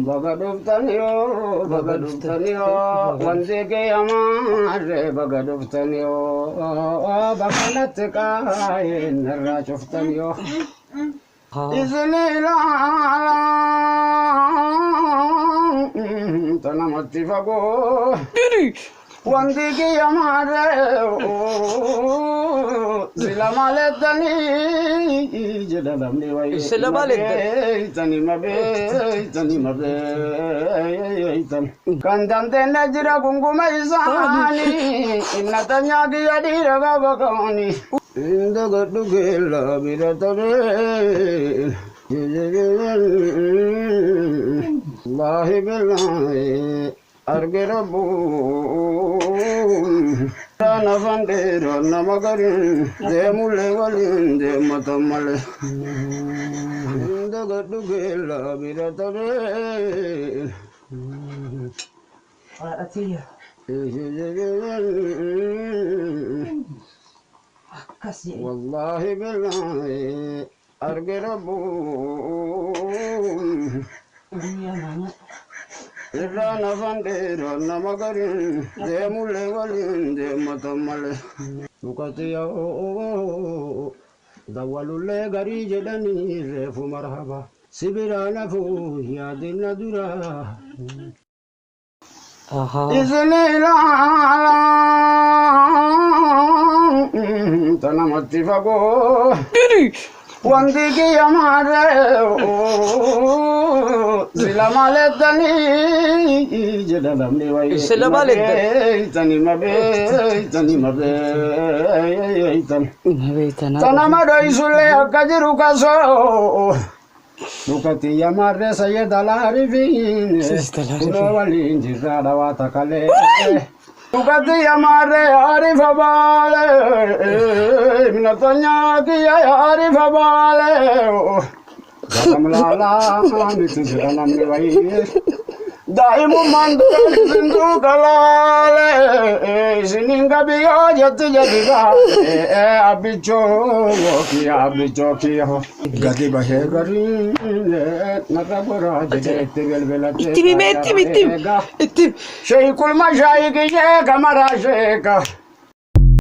Baga dhuftaniyo, baga dhuftaniyo, wanti qiyamaarree baga dhuftaniyo, bakka natti qaayeen irraa cuftaniyo. Isin ilaalaa tanamatti fagoo. Wanti qiyamaarree sila malettanii jedha namni wayii. Sila malettanii. Mabeeytani mabeeytani mabeeytan. Kan dandeenye jira gunguma isaanii inna tanyaa kiyya dhiira qaba kaani. Inda gadhu keella bira taree. Wallaahi billaahi arge rabbuun. Nafan dheeraa nama gariin deemullee waliin deematan malee. Inda gadhu keella bira taree. Haadhatiyya. Akkas jedhe. Wallaahi billaahi arge rabbuun. Guyyaa naannoo. Irraa nafan dheeraa nama gariin deemullee waliin deematan malee. Mukati yaa'oo dawwalullee garii jedhanii reefu marhaba. Sibiraa nafuu yaadinna duraa. Isin ilaalaa tanamatti fagoo. Wanti qiyamaarree sila malettanii jedha namni wayii. Sila malettanii. Mabeeytani mabeeytani mabeeytan. Mabeeytan. Tanama dhoysullee akka jiru kasoo. Dhukati yamarree sayyada laarifiin. Kunoo waliin jirraa dhawaa takalee. Dhukati yamarree arifa baalee. Minatanya kiyya arifa baalee. Garam laalaa miti jira namni wayii. Daa'imummaan dura isin duuka laalee. Isiniin gabiyyoo jetti jedhi baalee. Abbichoo kiyya abbichoo kiyya. Gadi bahee gariin narra goraa jedhee itti bilbilatee. Itti himi, itti himi, itti himi. Itti himi. Sheekul mashaayiki sheeka maraa sheeka.